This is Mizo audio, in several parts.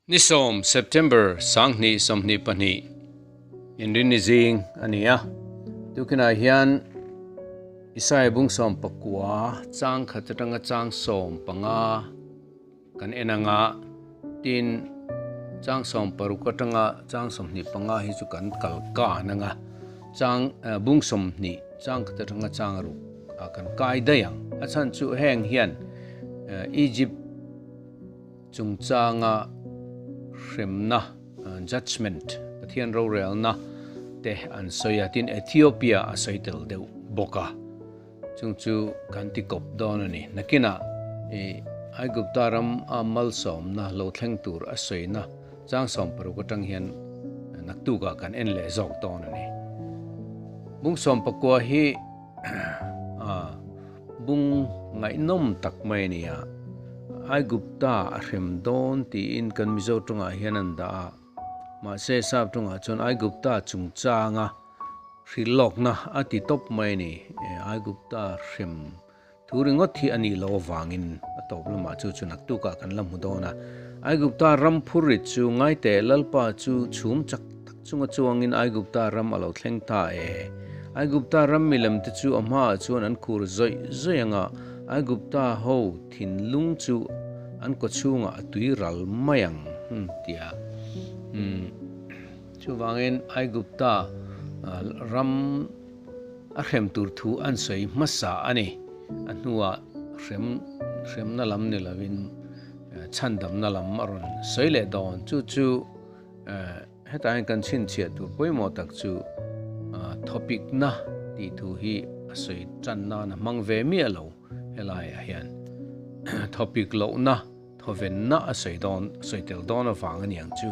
Ni sawm, September, 2022, Inrinni zing a ni a. Tukinah hian Isaiah bung 19 chang khat atanga chang 15 kan en anga, tin chang 60 atanga chang 25 hi chu kan kal kan anga, chang bung 20 chang khat atanga chang ruk ah kan kai daih ang. A chhan chu heng hian Egypt Chungchanga hremna, judgement, Pathian rorelna te an sawi a, tin Ethiopia a sawi tel deuh bawk a, chung chu kan ti kawp dawn a ni. Nakinah i Aigupta ram a malsawmna lo thleng tur a sawina chang 60 atang hian naktukah kan en leh zawk dawn a ni. Bung 19 hi a. Bung ngaihnawm tak mai a ni a, Aigupta a hrem dawn tiin kan Mizo tawngah hian an dah a, mahse Sap tawngah chuan Aigupta chungchanga hrilhlawkna a ti tawp mai a ni. Aigupta hrem thu ringawt hi a nih loh avangin a tawp lamah chu chu naktukah kan la hmu dawn a. Aigupta ram phurrit chu ngaiteh Lalpa chu chhum chak tak chunga chuangin Aigupta ram a lo thleng ta e. Aigupta ram milemte chu a hmaah chuan an khur zawih zawih ang a, Aigupta ho thinlung chu an kawchhungah a tui ral mai ang, tia. Chuvangin Aigupta ram a hrem tur thu an sawi hmasa a ni. A hnuah hrem hremna lam ni lovin chhandamna lam a rawn sawi leh dawn. Chu chu. Hetah hian kan chhinchhiah tur pawimawh tak chu thawpikna tih thu hi a sawi tan nan a hmang ve miah lo helaiah hian. Thawpik lohna, thawvenna a sawi dawn, sawi tel dawn avang a ni ang chu.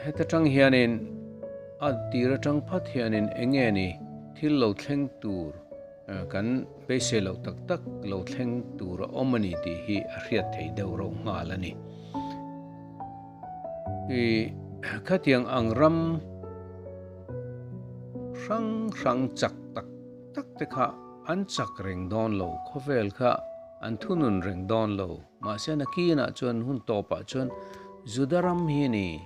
Heta tang hianin a tir atang phat hianin eng nge ni thil lo thleng tur Kan beisei loh tak tak lo thleng tur a awm a ni tih hi a hriat thei deuh rauh nghal a ni. I khatiang ang ram hrang hrang chak tak tak te kha an chak reng dawn lo, khawvel kha an thunun reng dawn lo. Mahse nakinah chuan hun tawpah chuan Juda ram hi a ni.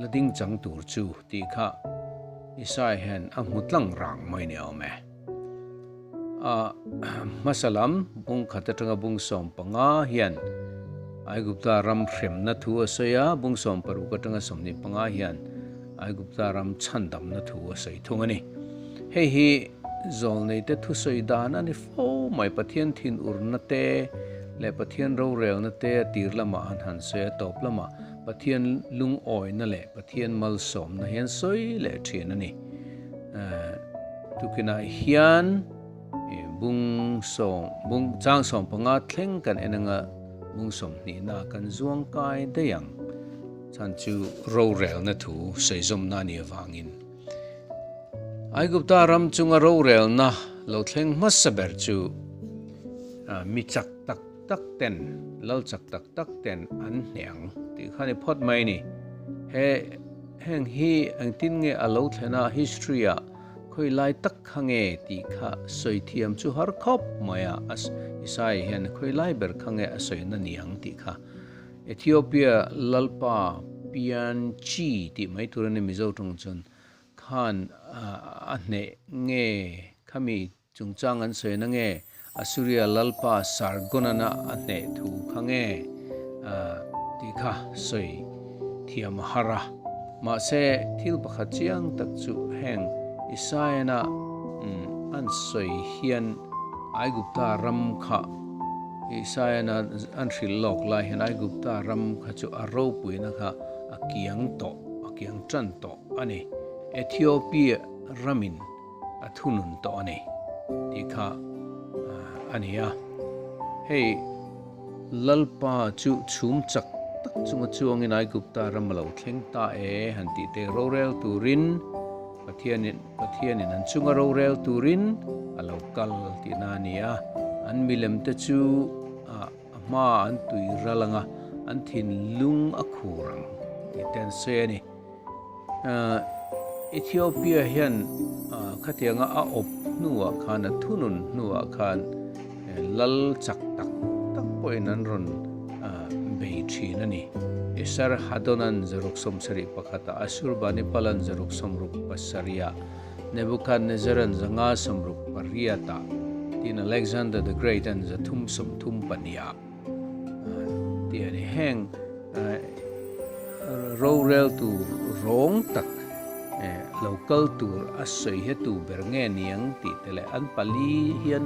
La ding chang tur chu tih kha Isai hian a hmu tlang rang mai ni awm e. A hmasa lam bung khat atanga bung 15 hian Aigupta ram hremna thu a sawi a, bung 60 atanga 25 hian Aigupta ram chhandamna thu a sawi thung a ni. Hei hi zawlneite thusawi dan a ni fo mai, Pathian thinurna te leh Pathian rorelna te a tir lamah an han sawi a, tawp lamah Pathian lungawina leh Pathian malsawmna hian sawi leh thin a ni. Tukinah hian bung sawm, bung chang 15 thleng kan en anga bung 20 na kan zuang kai daih ang. Chhan chu rorelna thu sawi zawmna a nih avangin. Aigupta ram chunga rorelna lo thleng hmasa ber chu mi chak tak tak ten, lal chak tak tak ten an hneh ang tih kha ni phawt mai a ni. He heng hi engtin nge a lo thlen a, history ah khawi lai tak kha nge tih kha sawi thiam chu har khawp mai a, Isaiah hian khawi lai ber kha nge a sawi na ni ang tih kha. Ethiopia lalpa Pian Chi tih mai tur a ni Mizo tawng chuan khan a hneh nge khami Chungchang an sawi na nge Assuria lalpa Sargonana a hneh thu kha nge tih kha sawi thiam a har a. Mahse, thil pakhat chiang tak chu heng Isaiah-na an sawi hian Aigupta ram kha Isaiah-na an hrilh lawk lai hian Aigupta ram kha chu a ropuina kha a kiang tawh, a kiang tan tawh a ni. Ethiopia ramin a thunun tawh a ni tih kha a ni a. Hei Lalpa chu chhum chak tak chunga chuangin Aigupta ram a lo thleng ta e han tih te rorel turin Pathianin Pathianin an chunga rorel turin a lo kal tihna a ni a. An milem te chu a hma an tui ral anga an thinlung a khur ang tih te an sawi a ni. Ethiopia hian khatianga a awp hnuah khan, a thunun hnuah khan lal chak tak tak pawhin an rawn bei thin a ni. Esarhadonan zaruk 71ah, Asurbanipal-an zaruk 67ah, Nebuchadnezzar-an 568ah, tin Alexander the Great-an 332ah tih a ni. Heng rorel tur rawng tak lo kal tur a sawi hi tu ber nge niang tih te leh an pali hian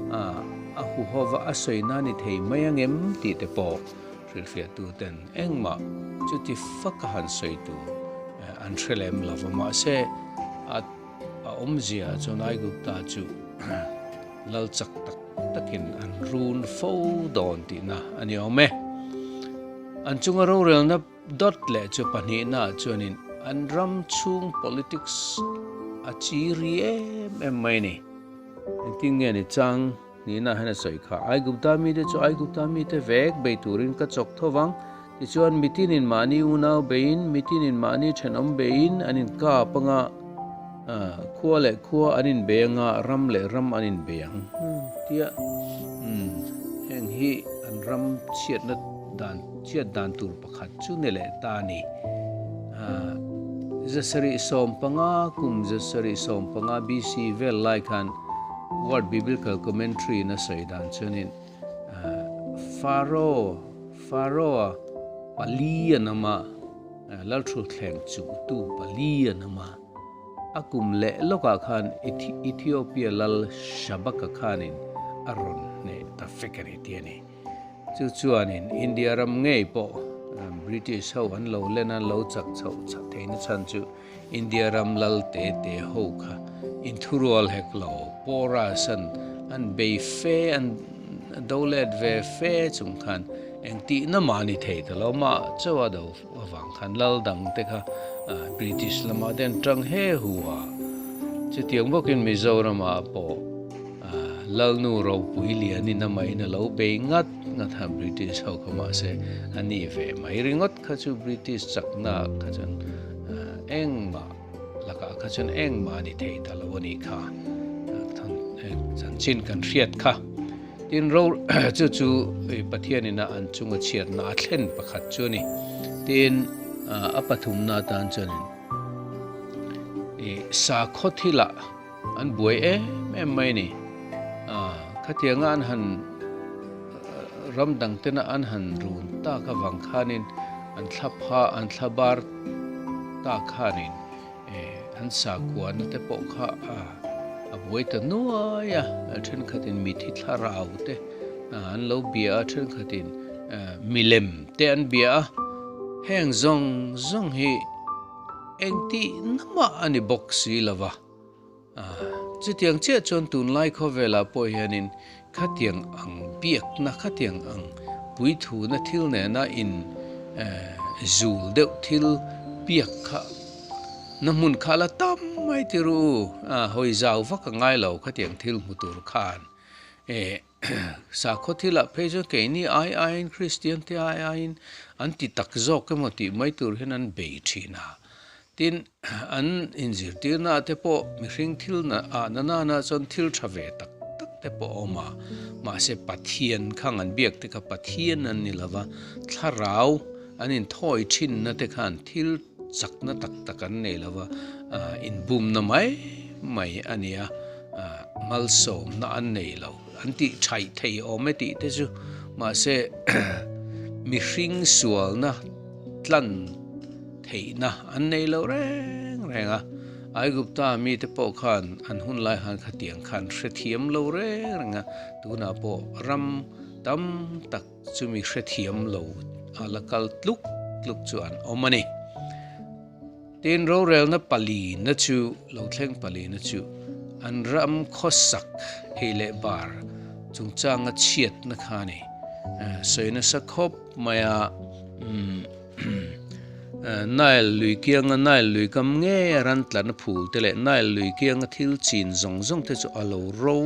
a huhova a sawi na ni thei mai angem tih te pawh hrilhfiahtu ten engmah chuti faka han sawi tur an hre lem lo va. Mahse a awmzia chuan Aigupta chu lal chak tak takin an run fo dawn tihna a ni awm e. An chunga rorelna Dawt leh chu pahnihnaah chuanin an ram chhung politics a chi ri em em mai a ni. Engtin nge ni chang nihna hian a sawi kha, Aigupta mite chu Aigupta mite vek bei turin ka chawk tho vang, tichuan mitinin mahni unau beiin, mitinin mahni thenawm beiin an inkap anga, khua leh khua an inbei anga, ram leh ram an inbei ang tia heng hi an ram chhiatna dan Chhiat dan tur pakhat chu ni leh ta a ni. 715 kum 715 BC vel lai khan Word Biblical Commentary in a sawi dan chuanin Pharaoh Pharaoh-a pali an awm a, lalthutthleng chuhtu pali an awm a. A kum leh lawkah khan Ethiopia lal Shabaka khanin a rawn hneh ta vek a ni tih a ni. Chu chuanin India ram ngei pawh British ho an lo len a, lo chak chhoh chak theihna chhan chu India ram lal te te ho kha inthurual hek lo, porous an an bei fe, an do let ve fe chung khan engtihna mah ni thei ta lo mah chauh a do avang khan lal dang te kha British lamah te an tang he hu a. Chutiang bawkin Mizoramah pawh Lalnu ropui lianin amahin a lo bei ngat ngat a, British ho kha mahse a ni ve mai ringawt kha chu British chakna kha chuan engmah lakah kha chuan engmah a ni thei ta lo a nih kha chanchin kan hriat kha. Tin ro chu chu Pathianin a an chunga chhiatna a thlen pakhat chu a ni. Tin a pathumna atan chuanin sakhaw thilah An buai em em mai a ni. Khatianga an han ram dang tena an han run tak avang khanin an thla pha an thla bar tak khanin an sakhuana te pawh kha a buai ta nuai a. Thenkhatin mithi thlarau te an lo bia a, thenkhatin milem te an bia a. Heng zawng zawng hi Engtihna mah a ni bawk si lo va. Chutiang chiah chuan tunlai khawvelah pawh hianin khatiang ang biakna, khatiang ang puithuna thil nena in zul deuh thil biak kha na hmun kha la tam mai ti ru. Hawi zau vak a ngai lo khatiang thil hmu tur khan. Sakhaw thilah phei chuan keini ai aiin Kristian te ai aiin an ti tak zawk emaw tih mai tur hian an bei thin a. Tin, an inzirtirna ah te pawh mihring thil ah na nana chuan thil tha ve tak tak te pawh a awm a. Mahse Pathian khang an biak te kha Pathian an ni lova, thlarau an inthawi thinna te khan thil chakna tak tak an nei lova, inbumna mai mai a ni a. Malsawmna an nei lo an tih thaih thei awm e tih te chu mahse mihring sualna tlan theihna an nei lo reng reng a, Aigupta mite pawh khan an hun lai khan khatiang khan hrethiam lo reng reng a, tunah pawh ram tam tak chumi hrethiam lo a la kal tluk tluk chu an awm a ni. Tin, rorelna palina chu, lo thleng palina chu, an ram khawsak ei leh bar chungchanga chhiatna kha a ni. Sawi nasa khawp mai a, Nile lui kianga Nile lui kam ngei a ran tlatna phul te leh Nile lui kianga thil chin zawng zawng te chu a lo ro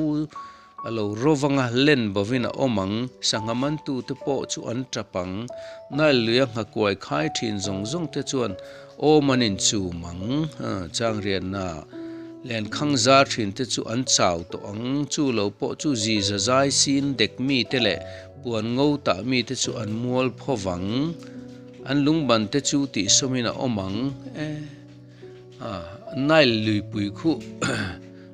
A lo rovang a, len bovin a awm ang, sangha mantute pawh chu an tap ang, Nile luia nghakuai khai thin zawng zawng te chuan awm an inchum ang, changriatna lenkhang zar thin te chu an chau tawh ang, chu lo pawh chu zi za zai sin dek mi te leh Puan ngo tah mite chu an mual pho vang, an lungban te chu tihsawmin a awm ang e. Nile luipui khu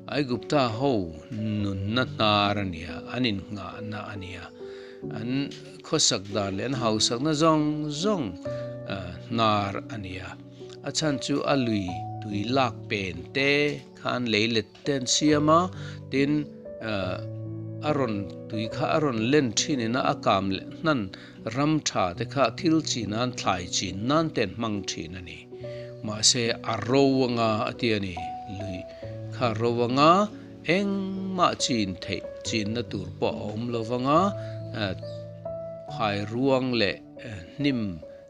Aigupta ho nunna hnar a nia, an innghahna a nia. An khawsak dan leh an hausakna zawng zawng hnar a nia. A chhan chu a lui tui lak pen te khan lei let te an siam a, tin a rawn tui kha a rawn len thin in a kam leh hnan ram tha te kha thil chi nan thlai chin nan te an hmang thin a ni. Mahse a ro anga a ti a ni, lui kha ro anga engmah chin theih chinna tur pawh a awm lo vanga phai ruang leh hnim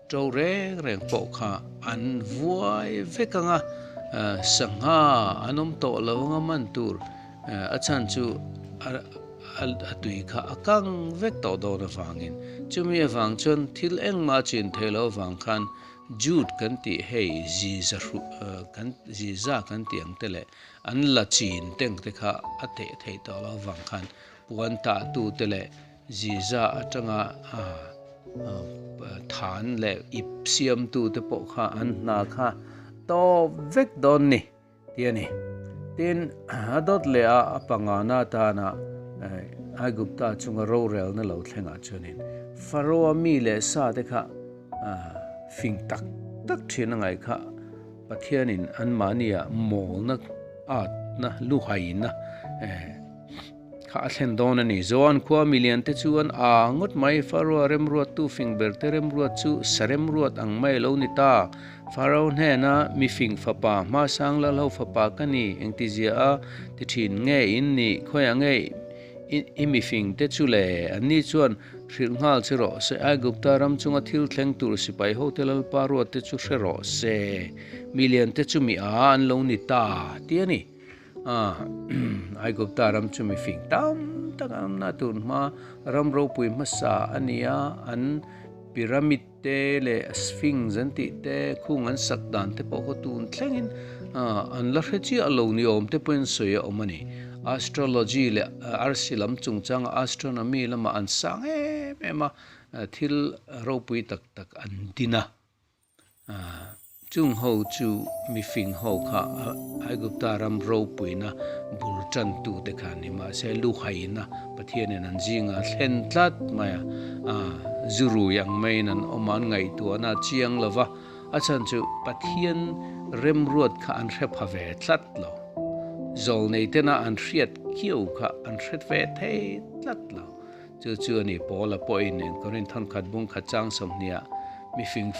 To reng reng pawh kha an vuai vek ang a, sangha an awm tawh lo anga man tur a chhan chu a tui kha a kang vek tawh dawn avangin. Chumi avang chuan thil engmah chin thei lo avang khan Jude kan tih hei ziza kan ziza kan tih ang te leh an la chin teng te kha a teh theih tawh lo avang khan puan tah tu te leh Ziza atanga than leh ip siamtute pawh kha an hna kha tawp vek dawn ni tih a ni. Tin, a dawt leh a a pangana atana Aigupta chunga rorelna lo thlengah chuanin Pharaoh-a mi leh sa te kha fing tak tak thin a ngaih kha Pathianin anmahnia mawlna atna luhaina Kha a thlen dawn a ni. Zoan khua milian te chu an aa ngawt mai. Pharaoh-a remruattu fing ber te remruat chu saremruat ang mai a lo ni ta. Pharaoh hnena mi fing fapa, hmasang lalho fapa ka ni, engtizia a ti thin nge in nih, khawiah nge i mi fing te chu le? Anni chuan hrilh nghal che rawh se, Aigupta ram chunga thil thleng tur sipai hote lalpa ruat te chu hre rawh se, milian te chu mi aa an lo ni ta, ti a ni. Aigupta ram chu mi fing tam tak an awmna tur hma ram ropui hmasa a ni a, an pyramid te leh sphinx an tih te khung an sak dan te pawh khaw tun thlengin an la hre chiah lo ni awm te pawhin sawi a awm a ni. Astrology leh arsi lam chungchanga astronomy lamah an sang em em a, thil ropui tak tak an din a. Chung ho chu mifing ho kha Aigupta ram ropuina bul tantute kha ni mahse luhaina Pathianin an zinga thlen tlat mai a, zu rui ang maiin an awm a, an ngaihtuahna a chiang lo va, a chhan chu Pathian remruat kha an hre pha ve tlat lo, zawlnei tena an hriat kiau kha an hre ve thei tlat lo. Chu chu a ni, Paula pawhin in Korinth thawn bung khat chang 20ah mifing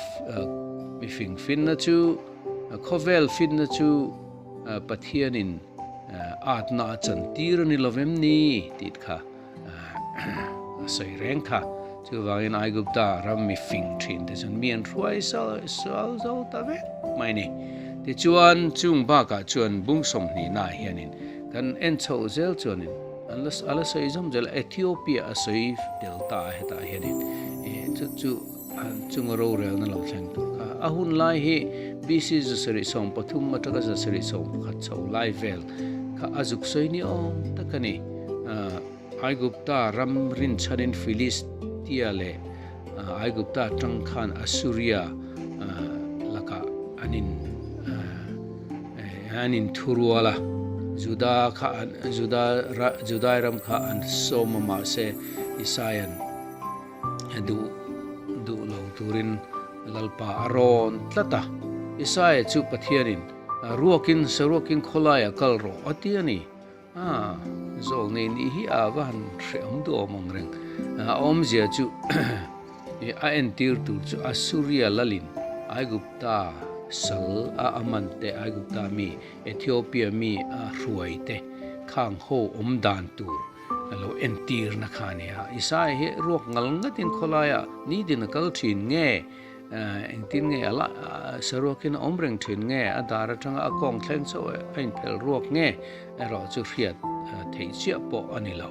mifing finna chu khawvel finna chu Pathianin atna a chantir a ni lovem ni tih kha a sawi reng kha. Chuvangin Aigupta ram mifing thin te chuan mi an hruai sual zo ta vek mai ni. Tichuan chung bakah chuan bung 20 naah hianin kan en chhoh zel chuanin An la a la sawi zawm zel a, Ethiopia a sawi tel ta a hetah hianin eh chu chu chunga rorelna lo thleng tur kha a hun lai hi BC 713 atanga 711 chho lai vel kha a zuk sawi ni awm tak a ni. Aigupta ram rinchhanin Philistia leh Aigupta atang khan Assuria lakah an in An inthurual a, Juda kha an Juda Judai ram kha an sawm a mahse Isaia'n duh duh lo turin Lalpa a rawn tlat a. Isaia chu Pathianin ruakin saruakin khawlaiah kal rawh a ti a ni. A zawlnei nih hi a va han hrehawm duh awm ang reng. A awmzia chu a entir tur chu Assuria lalin Aigupta sal a aman te, Aigupta mi, Ethiopia mi a hruai te khang ho awm dan tur a lo entirna kha a ni a. Isaia hi ruak ngal ngatin khawlaiah nitin a kal thin nge? Engtin nge a la saruakin a awm reng thin nge, a dar atanga a kawng thleng chauh a inphelh ruak nge erawh chu hriat theih chiah pawh a ni lo.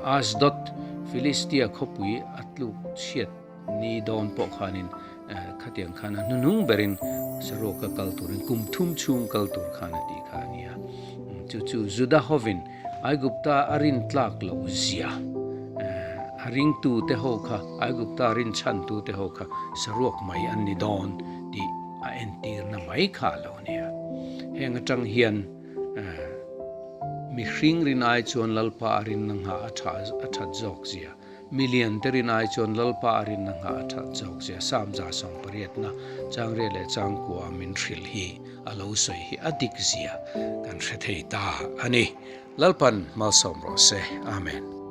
Ashdod, Philistia khawpui a tluk chhiat ni dawn pawh khanin khatiang khan a hnuhnung berin saruaka kal turin kum thum chhung kal tur khan a tih kha a ni a. Chu chu Juda hovin Aigupta a rintlak loh zia. A ringtute ho kha, Aigupta rinchhantute ho kha saruak mai an ni dawn tih a entirna mai kha a lo nia. Heng atang hian mihring rin ai chuan Lalpa a rinna nghah a tha a that zawk zia, milian te rin ai chuan Lalpa a rinna nghah a that zawk zia Samza sawmpariatna changriat leh changkua min hrilh hi a lo sawi hi a dik zia kan hre thei ta a ni. Lalpan malsawm rawh se. Amen.